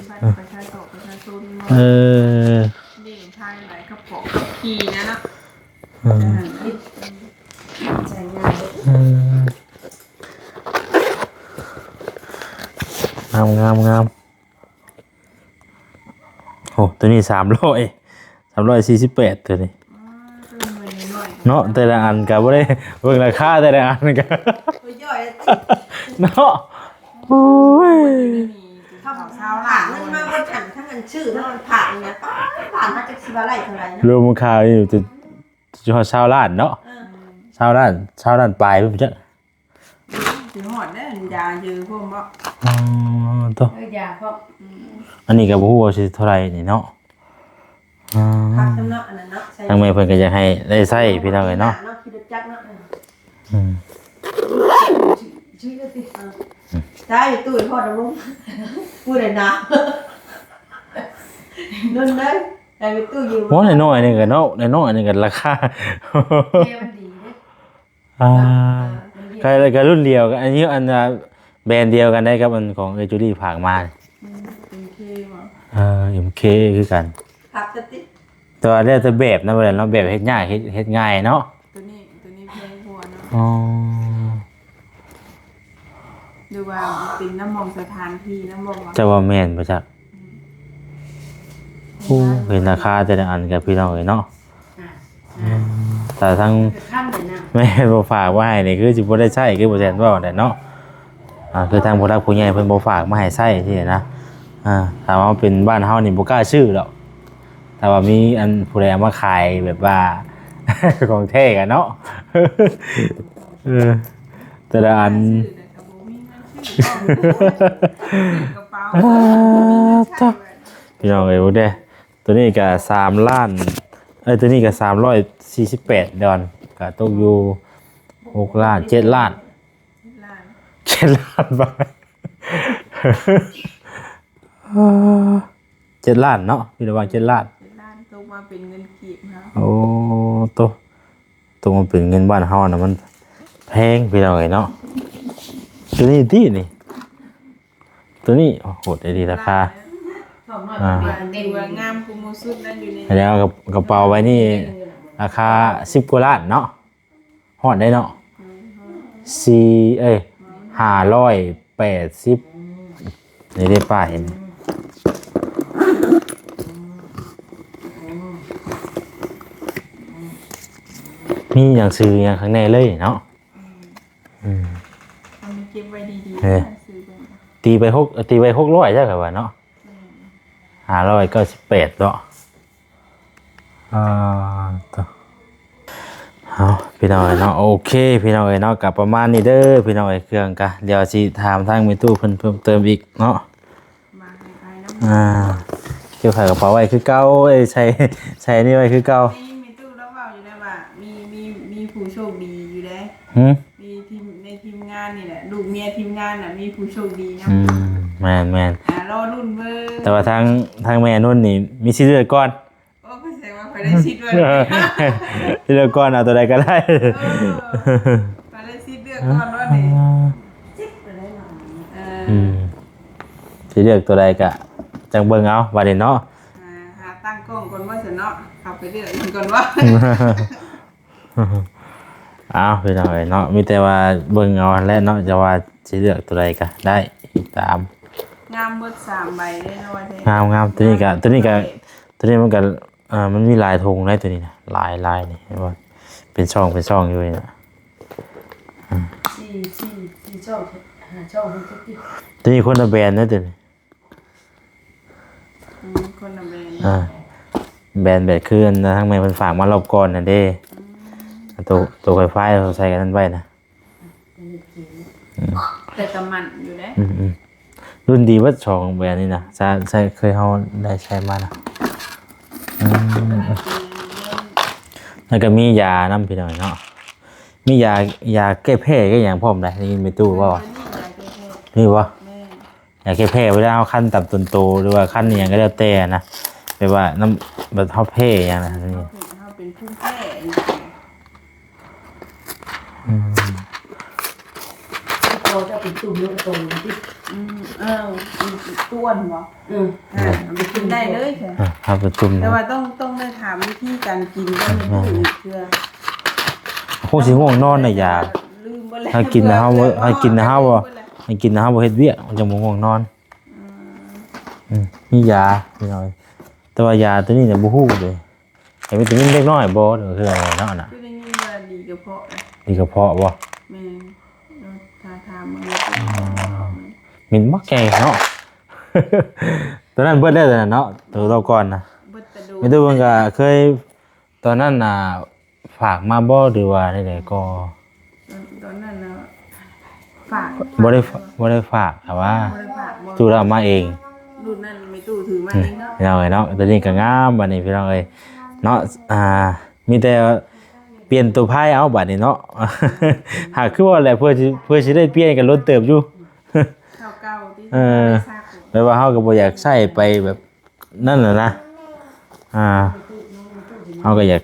ບັດປະຊາຊົນ ປະຊາຊົນ ເອີ ນີ້ທາງໃດ ກະເປາະຂັບຂີ່ນະເນາະ ອືມ ເອີ ໃຊ້ງ່າຍ ອືມ ງາມໆໆ ໂອ້ ໂຕນີ້ສາມຮ້ອຍ ສາມຮ້ອຍສີ່ສິບແປດ ໂຕນີ້ ເນາະ ແຕ່ລະອັນກໍບໍ່ໄດ້ເບິ່ງລາຄາ ແຕ່ລະອັນກໍ ໂອ້ຍ ເນາະ ໂອ້ຍ ເຂົາຊາວລ້ານ ເງິນມາບໍ່ທັນ ທັງອັນຊື້ທັງອັນຝາກນີ້ນະ ປາດ ບາດເຮົາຈັກຊິວ່າໄດ້ເທົ່າໃດເນາະ ລວມຄ່າຢູ່ຈະ ຈະຮອດຊາວລ້ານເນາະ ເອີ ຊາວລ້ານ ຊາວລ້ານປາຍພຸ້ນຈັກ ຊິຮອດເດ້ ຢາເຢີພວກບໍ່ ອໍ ໂຕ ເອີ ຢາພວກ ອືມ ອັນນີ້ກໍບໍ່ຮູ້ວ່າຊິເທົ່າໃດນີ້ເນາະ ອໍ ຄັກນຳເນາະ ອັນນັ້ນເນາະ ໃສ່ ທາງແມ່ເພິ່ນກໍຢາກໃຫ້ໄດ້ໃຊ້ພີ່ນ້ອງເອີຍເນາະ ເນາະ ຂີ່ລົດຈັກເນາະ ອືມ ຊື້ ຊື້ຕິ ໃຊ້ຕູ້ຮອດລົງ ຜູ້ໃດໜາວ ນັ້ນເດ້ ໃຊ້ຕູ້ຢູ່ ໂອ້ ນ້ອຍໆນີ້ກໍເນາະ ນ້ອຍໆນີ້ກໍລາຄາ ແຕ່ມັນດີເດ້ ອ່າ ເອີ ມັນເຢັນ ກໍ ກໍລຸ້ນດຽວກັນ ອັນນີ້ ອັນ ອ່າ ແບຣນດຽວກັນໄດ້ກັບອັນຂອງເອື້ອຍຈູລີຝາກມາ ອືມ ເອັມເຄບໍ່ ເອີ ເອັມເຄຄືກັນ ຄັກແຕ່ຕິ ແຕ່ວ່າແລ້ວແຕ່ແບບນະ ແບບເນາະ ແບບເຮັດຍາກ ເຮັດ ເຮັດງ່າຍເນາະ ໂຕນີ້ ໂຕນີ້ແພງກວ່າເນາະ ອໍ ຫຼືວ່າເປັນນຳໝ່ອງສະຖານທີ່ນຳບໍ່ວະ ຈະວ່າແມ່ນບໍ່ຈັກ ອືມ ໂອ້ ເຫັນລາຄາແຕ່ລະອັນກັບພີ່ນ້ອງເອີຍເນາະ ອ່າ ອ່າ ແຕ່ທັງ ຄືຄັນເລີຍນະ ແມ່ນບໍ່ຝາກມາໃຫ້ນີ້ ຄືຊິບໍ່ໄດ້ໃຊ້ ຄືບໍ່ແຊນເວົ້າໄດ້ເນາະ ອ່າ ຄືທາງຜູ້ຫຼັກຜູ້ໃຫຍ່ເພິ່ນບໍ່ຝາກມາໃຫ້ໃຊ້ຊີ້ນະ ອ່າ ຖ້າວ່າເປັນບ້ານເຮົານີ້ບໍ່ກ້າຊື້ດອກ ຖ້າວ່າມີອັນຜູ້ໃດເອົາມາຂາຍແບບວ່າຂອງແທ້ກະເນາະ ເອີ ແຕ່ລະອັນ ຊື້ແຕ່ກໍບໍ່ມີເງິນຊື້ ກະເປົາ ອ່າ ໂທ້ ພີ່ນ້ອງເອີຍ ເບິ່ງເດ້ ໂຕນີ້ກະສາມລ້ານ ເອີຍ ໂຕນີ້ກະສາມຮ້ອຍສີ່ສິບແປດດອນ ກະຕົກຢູ່ຫົກລ້ານ ເຈັດລ້ານ ເຈັດລ້ານ ເຈັດລ້ານບາດ ເອີ ເຈັດລ້ານເນາະ ຢູ່ລະຫວ່າງເຈັດລ້ານ ເຈັດລ້ານ ຕົກມາເປັນເງິນກີບເນາະ ໂອ້ ໂຕ ຕົກມາເປັນເງິນບ້ານເຮົານະ ມັນແພງພີ່ນ້ອງເອີຍເນາະ ໂຕນີ້ຕິນີ້ ໂຕນີ້ ໂຫດອີ່ຫຼີລາຄາ ອ່າ ຖືວ່າງາມກວ່າໝູ່ສຸດນະ ຢູ່ໃນ ແລ້ວກະ ກະເປົາໃບນີ້ລາຄາສິບກວ່າລ້ານເນາະ ຮອດໄດ້ເນາະ ສີ່ ເອີຍ ຫ້າຮ້ອຍແປດສິບ ນີ້ເດ້ປ້າຍ ມີຫຍັງ ຊື່ຫຍັງຂ້າງໃນເລີຍເນາະ ອືມ ເອົາໄປເກັບໄວ້ດີໆ ເອີ ຊື້ເບິ່ງ ຕີໄປຫົກ ຕີໄປຫົກຮ້ອຍ ເຈົ້າກໍວ່າເນາະ ອືມ ຫ້າຮ້ອຍເກົ້າສິບແປດເນາະ ອ່າ ໂທ້ ເອົາ ພີ່ນ້ອງເອີຍເນາະ ໂອເຄ ພີ່ນ້ອງເອີຍເນາະ ກະປະມານນີ້ເດີ ພີ່ນ້ອງເອີຍ ເຄື່ອງກະ ດຽວຊິຖາມທາງແມ່ຕູ້ເພິ່ນເພີ່ມເຕີມອີກເນາະ ມາໃຫ້ໄປນຳ ອ່າ ເກັບໃສ່ກະເປົາໄວ້ຄືເກົ່າ ເອີຍ ໃສ່ ໃສ່ນີ້ໄວ້ຄືເກົ່າ ໄດ້ຍິນແມ່ຕູ້ລາວເວົ້າຢູ່ໄດ໋ວ່າ ມີ ມີ ມີຜູ້ໂຊກດີຢູ່ເດ້ ຫື ມີທີມ ໃນທີມງານນີ້ແຫຼະ ລູກເມຍທີມງານນະ ມີຜູ້ໂຊກດີນຳ ອືມ ແມ່ນໆ ອ່າ ລໍລຸ້ນເບິ່ງ ແຕ່ວ່າທາງ ທາງແມ່ນຸ່ນນີ້ມີສິດເລືອກກ່ອນ ໂອ້ ຂ້ອຍແສດງວ່າຂ້ອຍໄດ້ສິດເລືອກ ເລືອກກ່ອນ ເອົາຕົວໃດກໍໄດ້ ເອີ ຂ້ອຍໄດ້ສິດເລືອກກ່ອນວ່ານີ້ ສິດກໍໄດ້ເນາະ ເອີ ອືມ ຊິເລືອກຕົວໃດກໍຈັ່ງເບິ່ງເອົາບາດນີ້ເນາະ ອ່າ ຫາຕັ້ງກ້ອງກ່ອນວ່າຊັ້ນເນາະ ເຂົ້າໄປເລືອກມັນກ່ອນວ່າ ອ້າວ ພີ່ນ້ອງເອີຍເນາະ ມີແຕ່ວ່າເບິ່ງເອົາຫັ້ນແຫຼະເນາະ ຈະວ່າຊິເລືອກຕົວໃດກໍໄດ້ ຕາມ ງາມໝົດສາມໃບເລີຍເນາະ ງາມໆ ຕົວນີ້ກໍ ຕົວນີ້ກໍ ຕົວນີ້ມັນກໍ ອ່າ ມັນມີຫຼາຍຖົງໃດ໋ ຕົວນີ້ນະ ຫຼາຍໆ ນີ້ ເຫັນບໍ່ ເປັນຊ່ອງ ເປັນຊ່ອງຢູ່ນີ້ນະ ອືມ ສີ່ ສີ່ ສີ່ຊ່ອງ ຫ້າຊ່ອງ ຫົກ ເຈັດ ແປດ ຕົວນີ້ຄົນລະແບຣນໃດ໋ ຕົວນີ້ ອືມ ຄົນລະແບຣນ ອ່າ ແບຣນແບບຄືອັນທາງແມ່ເພິ່ນຝາກມາລອບກ່ອນນັ້ນເດ້ ອືມ ໂຕ ໂຕໄຟຟ້າເຂົາໃສ່ກັນນັ້ນໄວ້ນະ ອືມ ແຕ່ກໍໝັ້ນຢູ່ເດ້ ອືມໆ ລຸ້ນດີເບິດສອງແບຣນນີ້ນະ ໃຊ້ ໃຊ້ ເຄີຍເຮົາໄດ້ໃຊ້ມານະ ອືມ ແລ້ວກໍມີຢານຳ ພີ່ນ້ອງເນາະ ມີຢາ ຢາແກ້ແພ້ແກ້ຫຍັງພ້ອມໄດ໋ ໄດ້ຍິນແມ່ຕູ້ເວົ້າ ເອີ ໂຕນີ້ຢາແກ້ແພ້ ມີບໍ່? ແມ່ນ ຢາແກ້ແພ້ ເວລາເຮົາຄັນຕາມຕົນໂຕ ຫຼືວ່າຄັນອີ່ຫຍັງກໍແລ້ວແຕ່ນະ ແບບວ່ານຳ ແບບເຮົາແພ້ຫຍັງນະ ເຮົາເປັນ ເຮົາເປັນພູມແພ້ ອືມ ໂຕຈະເປັນຕຸ່ມຢູ່ ໂຕນີ້ຕິ ອືມ ເອີ ອືມ ອ້ວນບໍ່? ອືມ ອ່າ ເອົາໄປກິນໄດ້ເລີຍ ອ່າ ເອົາໄປຈຸ່ມ ແຕ່ວ່າຕ້ອງ ຕ້ອງໄດ້ຖາມວິທີການກິນກ່ອນ ອືມ ເທື່ອ ຄົງຊິງ່ວງນອນນະ ຢາ ລືມເບິດແລ້ວ ໃຫ້ກິນນະ ເຮົາ ໃຫ້ກິນນະ ເຮົາບໍ່ ໃຫ້ກິນນະ ເຮົາບໍ່ເຮັດວຽກ ມັນຈະບໍ່ງ່ວງນອນ. ອືມ ມີຢາ ພີ່ນ້ອງ ແຕ່ວ່າຢາຕົວນີ້ນະບໍ່ຮູ້ເດ້ ໃຫ້ວິຕາມິນເດັກນ້ອຍບໍ່ ຫຼືຄືຫຍັງເນາະນະ ຄືໄດ້ຍິນວ່າດີກະເພາະນະ ດີກະເພາະບໍ່ ແມ່ນ ຖ້າຖາມເບິ່ງ ອໍ ມີບັກໃຫຍ່ເນາະ ຕົວນັ້ນເບິດແລ້ວ ຕົວນັ້ນເນາະ ຕົວ ຕົວກ່ອນນະ ເບິດແຕ່ໂດນ ມີແຕ່ເບິ່ງກະເຄີຍ ຕອນນັ້ນນະ ຝາກມາບໍ່ ຫຼືວ່າແນວໃດກໍ ຕອນ ຕອນນັ້ນນະ ຝາກ ບໍ່ໄດ້ ຝ- ບໍ່ໄດ້ຝາກ ແຕ່ວ່າ ບໍ່ໄດ້ຝາກບໍ່ ຕູ້ເອົາມາເອງ ລຸ້ນນັ້ນແມ່ຕູ້ຖືມາເອງເນາະ ອືມ ພີ່ນ້ອງເອີຍເນາະ ຕົວນີ້ກໍງາມບັດນີ້ ພີ່ນ້ອງເອີຍເນາະ ອ່າ ມີແຕ່ປ່ຽນຕົວພາຍເອົາບັດນີ້ເນາະ ຫາກຄືວ່າແຫຼະ ເພື່ອຊິ ເພື່ອຊິໄດ້ປ່ຽນກໍລົ້ນເຕີບຢູ່ ເທົ່າເກົ່າຕິ ເອີ ແບບວ່າເຮົາກໍບໍ່ຢາກໃຊ້ໄປແບບ ນັ້ນແຫຼະນະ ອ່າ ເຮົາກໍຢາກ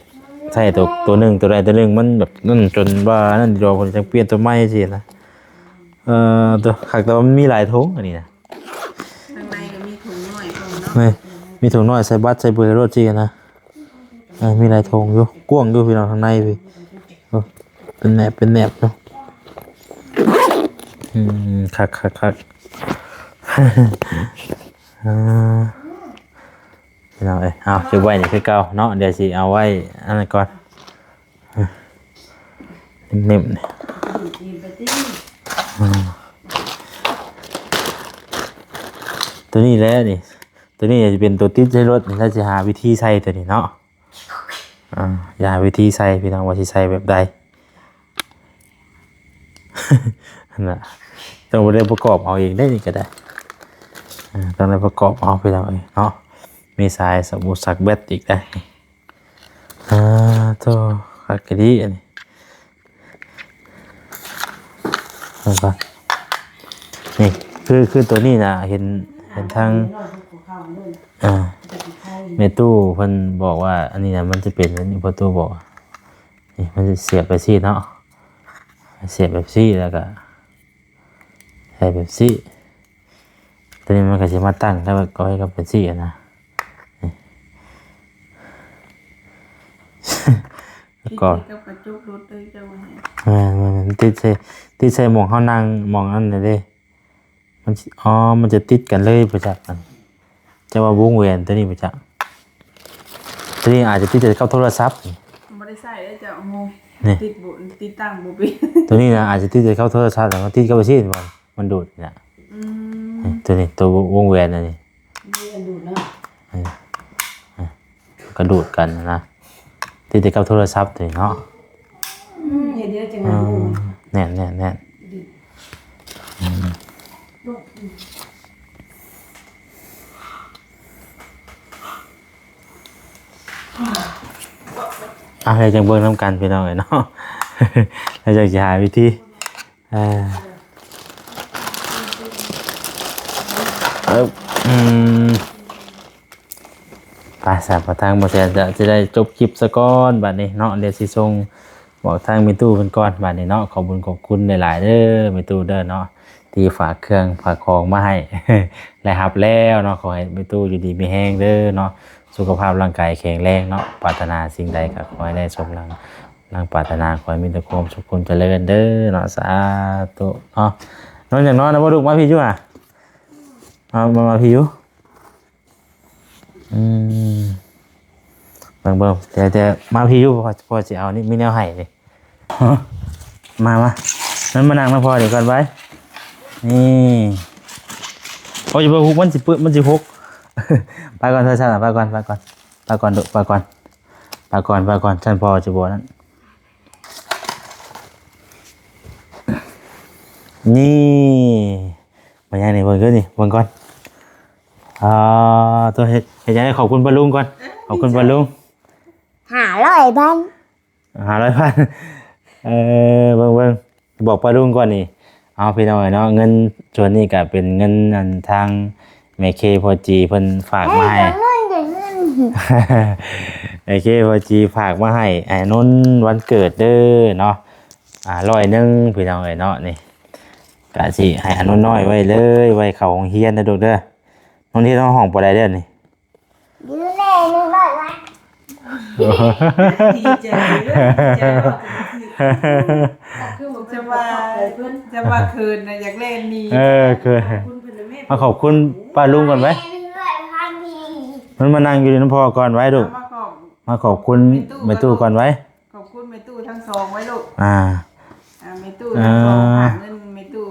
ໃຊ້ໂຕ ໂຕໜຶ່ງ ໂຕໃດໂຕໜຶ່ງ ມັນແບບນັ້ນ ຈົນວ່ານັ້ນດອກ ເພິ່ນຈັ່ງປ່ຽນໂຕໃໝ່ຊີ້ນະ ເອີ ໂຕ ຄັກແຕ່ວ່າມັນມີຫຼາຍຖົງອັນນີ້ນະ ຂ້າງໃນກໍມີຖົງນ້ອຍພ້ອມເນາະ ນີ້ ມີຖົງນ້ອຍໃສ່ບັດໃສ່ເບີໂລດຊີ້ນະ ເອີ ມີຫຼາຍຖົງຢູ່ ກວ້າງຢູ່ພີ່ນ້ອງ ຂ້າງໃນພີ້ ໂອ້ ເປັນແໜບ ເປັນແໜບເນາະ ອືມ ຄັກໆໆ ອ່າ ພີ່ນ້ອງເອີຍ ເອົາ ເກັບໄວ້ນີ້ຄືເກົ່າເນາະ ດຽວຊິເອົາໄວ້ອັນນັ້ນກ່ອນ ເນັບໆ ນີ້ ອືມ ຕົວນີ້ແຫຼະນີ້ ຕົວນີ້ຈະເປັນຕົວຕິດໃສ່ລົດນີ້ ແລ້ວຊິຫາວິທີໃສ່ຕົວນີ້ເນາະ ອ່າ ຢາກຫາວິທີໃສ່ ພີ່ນ້ອງວ່າຊິໃສ່ແບບໃດ ຫັ້ນນະ ຕ້ອງໄດ້ປະກອບເອົາເອງໄດ໋ນີ້ກໍໄດ້ ອ່າ ຕ້ອງໄດ້ປະກອບເອົາ ພີ່ນ້ອງເອີຍເນາະ ມີສາຍສະບູຊັກແບັດອີກໄດ໋ ອ່າ ໂທ້ ຄັກກະດີອັນນີ້ ເບິ່ງກ່ອນ ນີ້ ຄື ຄືຕົວນີ້ນະ ເຫັນ ເຫັນທາງ ອ່າ ແມ່ຕູ້ເພິ່ນບອກວ່າ ອັນນີ້ນະ ມັນຈະເປັນອັນນີ້ ພໍ່ຕູ້ບອກ ນີ້ ມັນຈະສຽບໄປຊີ້ເນາະ ສຽບແບບຊີ້ ແລ້ວກະໃສ່ແບບຊີ້ ຕົວນີ້ມັນກະຊິມາຕັ້ງ ແລ້ວກໍໃຫ້ກັບແບບຊີ້ຫັ້ນນະ ນີ້ ແລ້ວກໍ ຕິດໃສ່ກັບກະຈົກລົດເລີຍ ເຈົ້າວ່າ ແມ່ນໆ ຕິດໃສ່ ຕິດໃສ່ໝ່ອງເຮົານັ່ງ ໝ່ອງອັນນັ້ນເດ້ ມັນຊິ ອໍ ມັນຈະຕິດກັນເລີຍບໍ່ຈັກ ເຈົ້າວ່າວົງແຫວນຕົວນີ້ບໍ່ຈັກ ຕົວນີ້ອາດຈະຕິດໃສ່ກັບໂທລະສັບ ບໍ່ໄດ້ໃຊ້ເດ້ເຈົ້າ ໂອ້ ນີ້ ຕິດບໍ່ ຕິດຕັ້ງບໍ່ເປັນ ຕົວນີ້ນະ ອາດຈະຕິດໃສ່ກັບໂທລະສັບ ແລ້ວມັນຕິດກັບໄປຊີ້ ມັນ ມັນດູດນີ້ນະ ອືມ ນີ້ ຕົວນີ້ ຕົວວົງແຫວນອັນນີ້ ນີ້ອັນດູດເນາະ ນີ້ ອ່ະ ກະດູດກັນນະ ຕິດແຕ່ກັບໂທລະສັບນີ້ເນາະ ອືມ ເຮັດເດີຈັ່ງນັ້ນ ອືມ ແໜ້ນໆໆ ອືມ ອ່ະ ແລ້ວຈັ່ງເບິ່ງນຳກັນ ພີ່ນ້ອງເອີຍເນາະ ແລ້ວຈັ່ງຊິຫາວິທີ ເອີ ເອີ ອືມ ໄປ ສາມປະທາງ ບໍ່ແຊນຈະ ຈະໄດ້ຈົບຄລິບສະກ່ອນບາດນີ້ເນາະ ດຽວຊິສົ່ງບອກທາງແມ່ຕູ້ເພິ່ນກ່ອນບາດນີ້ເນາະ ຂອບບຸນຂອບຄຸນຫຼາຍໆເດີແມ່ຕູ້ເດີເນາະ ທີ່ຝາກເຄື່ອງຝາກຂອງມາໃຫ້ ໄດ້ຮັບແລ້ວເນາະ ຂໍໃຫ້ແມ່ຕູ້ຢູ່ດີມີແຮງເດີເນາະ ສຸຂະພາບຮ່າງກາຍແຂງແຮງເນາະ ປາດຖະໜາສິ່ງໃດກໍຂໍໃຫ້ໄດ້ສົມດັ່ງ ດັ່ງປາດຖະໜາ ຂໍໃຫ້ມີແຕ່ຄວາມສຸກຄວາມຈະເລີນເດີເນາະ ສາທຸເນາະ ນອນຢາກນອນນະບໍ່ລູກ ມາພີ້ຢູ່ຫະ ມາ ມາ ມາພີ້ຢູ່ ອືມ ເບິ່ງໆ ແຕ່ ແຕ່ມາພີ້ຢູ່ ພໍ່ ພໍ່ຊິເອົານີ້ ມີແນວໃຫ້ນີ້ ມາ ມາ ນັ້ນມານັ່ງນຳພໍ່ນີ້ກ່ອນໄປ ນີ້ ໂອ້ຍ ຢ່າໄປຮຸກ ມັນຊິເປິດ ມັນຊິຫົກ ໄປກ່ອນ ໄປກ່ອນ ໄປກ່ອນ ໄປກ່ອນ ໄປກ່ອນ ໄປກ່ອນ ໄປກ່ອນ ຊັ້ນພໍ່ຊິບໍ່ນັ້ນ ນີ້ ມາຫຍັງນີ້ ເບິ່ງເດີນີ້ ເບິ່ງກ່ອນ ອ່າ ໂຕ ເຮັດ ເຮັດຫຍັງ ຂອບຄຸນປ້າລຸງກ່ອນ ຂອບຄຸນປ້າລຸງ ຫ້າຮ້ອຍພັນ ຫ້າຮ້ອຍພັນ ເອີ ເບິ່ງໆ ບອກປ້າລຸງກ່ອນນີ້ ເອົາ ພີ່ນ້ອງເອີຍເນາະ ເງິນສ່ວນນີ້ກະເປັນເງິນອັນທາງແມ່ເຄພໍ່ຈີເພິ່ນຝາກມາໃຫ້ ເອີຍ ເງິນ ເງິນ ເງິນ ແມ່ເຄພໍ່ຈີຝາກມາໃຫ້ ໃຫ້ອານົນວັນເກີດເດີເນາະ ອ່າ ຮ້ອຍໜຶ່ງ ພີ່ນ້ອງເອີຍເນາະ ນີ້ ກະຊິໃຫ້ອານົນນ້ອຍໄວ້ເລີຍ ໄວ້ເຂົ້າໂຮງຮຽນເດີລູກເດີ ໂຮງຮຽນເຮົາຫ້ອງປານໃດເດີນີ້? ຢູ່ແລ້ວ ໜຶ່ງຮ້ອຍວັດ ດີໃຈເດີ ດີໃຈ ຈະວ່າ ຈະວ່າເຂີນນະ ຢາກແລ່ນໜີ ເອີ ເຂີນ ມາຂອບຄຸນປ້າລຸງກ່ອນໄປ ໜຶ່ງຮ້ອຍ ມັນມານັ່ງຢູ່ນຳພໍ່ກ່ອນໄວ້ລູກ ມາຂອບ ມາຂອບຄຸນແມ່ຕູ້ກ່ອນໄວ້ ຂອບຄຸນແມ່ຕູ້ທັງສອງໄວ້ລູກ ອ່າ ອ່າ ແມ່ຕູ້ທັງສອງ ເອີ ຝາກເງິນແມ່ຕູ້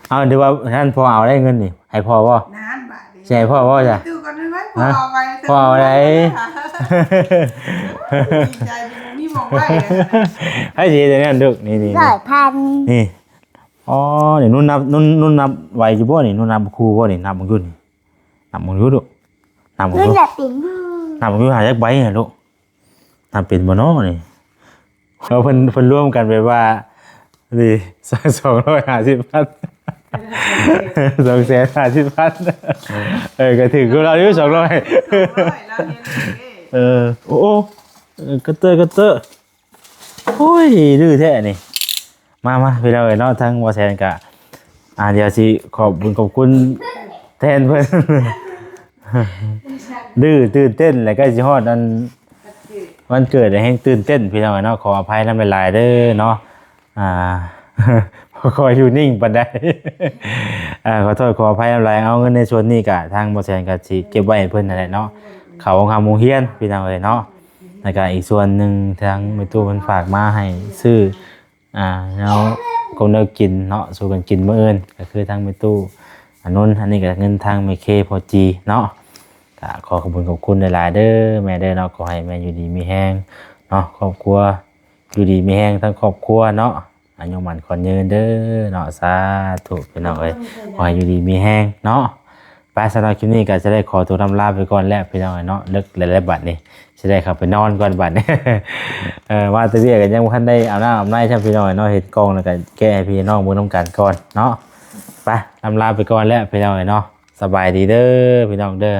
ເອົາ ຫຼືວ່ານັ້ນພໍ່ເອົາໄດ້ເງິນນີ້ ໃຫ້ພໍ່ບໍ່ ນັ້ນບາດນີ້ ຊິໃຫ້ພໍ່ບໍ່ຈ້ະ ແມ່ຕູ້ກ່ອນໄວ້ ພໍ່ເອົາໄວ້ ພໍ່ເອົາໄດ້ ດີໃຈດີ ມີໝ່ອງໄວ້ ໃຫ້ຊິເຮັດອັນນັ້ນລູກ ນີ້ໆ ຮ້ອຍພັນ ນີ້ ອໍ ນີ້ ນຸ່ນນັບ ນຸ່ນ ນຸ່ນນັບໄວຢູ່ບໍ່ນີ້ ນຸ່ນນັບຄູ່ບໍ່ນີ້ ນັບເບິ່ງດູນີ້ ນັບເບິ່ງດູລູກ ນັບເບິ່ງດູ ນັບເປັນຢູ່ ນັບເບິ່ງດູ ຫາຈັກໃບຫັ້ນລູກ ນັບເປັນບໍ່ນໍນີ້ ເອີ ເພິ່ນ ເພິ່ນລວມກັນແບບວ່າ ນີ້ ສອງຮ້ອຍຫ້າສິບພັນ ສອງແສນຫ້າສິບພັນ ເອີ ກໍຖືກກວ່າລາວຢູ່ ສອງຮ້ອຍ ສອງຮ້ອຍ ລາວເຮັດເອງເດ້ ເອີ ໂອ້ ໂອ້ ເອີ ກະເຕີ ກະເຕີ ໂອ້ຍ ດື້ແທ້ນີ້ ມາ ມາ ພີ່ນ້ອງເອີຍເນາະ ທາງບໍ່ແຊນກະ ອ່າ ດຽວຊິຂອບບຸນຂອບຄຸນແທນເພິ່ນ ດື້ ຕື່ນເຕັ້ນ ແລ້ວໃກ້ຊິຮອດອັນ ວັນເກີດ ແລ້ວແຮ່ງຕື່ນເຕັ້ນ ພີ່ນ້ອງເອີຍເນາະ ຂໍອະໄພນຳຫຼາຍໆເດີເນາະ ອ່າ ບໍ່ຄ່ອຍຢູ່ນິ່ງປານໃດ ອ່າ ຂໍໂທດຂໍອະໄພນຳຫຼາຍ ເອົາເງິນໃນສ່ວນນີ້ກະ ທາງບໍ່ແຊນກະຊິເກັບໄວ້ໃຫ້ເພິ່ນຫັ້ນແຫຼະເນາະ ເຂົ້າໂຮງຮຳໂຮງຮຽນ ພີ່ນ້ອງເອີຍເນາະ ແລ້ວກະອີກສ່ວນໜຶ່ງ ທາງແມ່ຕູ້ເພິ່ນຝາກມາໃຫ້ຊື້ ອ່າ ແນວ ຂອງແນວກິນເນາະ ສູ່ກັນກິນມື້ອື່ນ ກໍຄືທາງແມ່ຕູ້ອານົນ ອັນນີ້ກໍເງິນທາງແມ່ເຄພໍ່ຈີເນາະ ກໍຂໍຂອບຄຸນຂອບຄຸນຫຼາຍໆເດີແມ່ເດີເນາະ ຂໍໃຫ້ແມ່ຢູ່ດີມີແຮງເນາະ ຄອບຄົວຢູ່ດີມີແຮງທັງຄອບຄົວເນາະ ອາຍຸໝັ້ນຂວັນຍືນເດີເນາະ ສາທຸພີ່ນ້ອງເອີຍ ຂໍໃຫ້ຢູ່ດີມີແຮງເນາະ ໄປ ສຳລັບຄລິບນີ້ກໍຈະໄດ້ຂໍຕົວລຳລາໄປກ່ອນແລ້ວພີ່ນ້ອງເອີຍເນາະ ເລິກແລ້ວແຫຼະບັດນີ້ ຊິໄດ້ເຂົ້າໄປນອນກ່ອນບັດນີ້ ເອີ ມາແຕ່ວຽກກໍຍັງບໍ່ທັນໄດ້ອາບນ້ຳອາບໃນຊ້ຳພີ່ນ້ອງເອີຍເນາະ ເຫັນກ່ອງແລ້ວກໍແກະໃຫ້ພີ່ນ້ອງເບິ່ງນຳກັນກ່ອນເນາະ ໄປ ລຳລາໄປກ່ອນແລ້ວພີ່ນ້ອງເອີຍເນາະ ສະບາຍດີເດີພີ່ນ້ອງເດີ.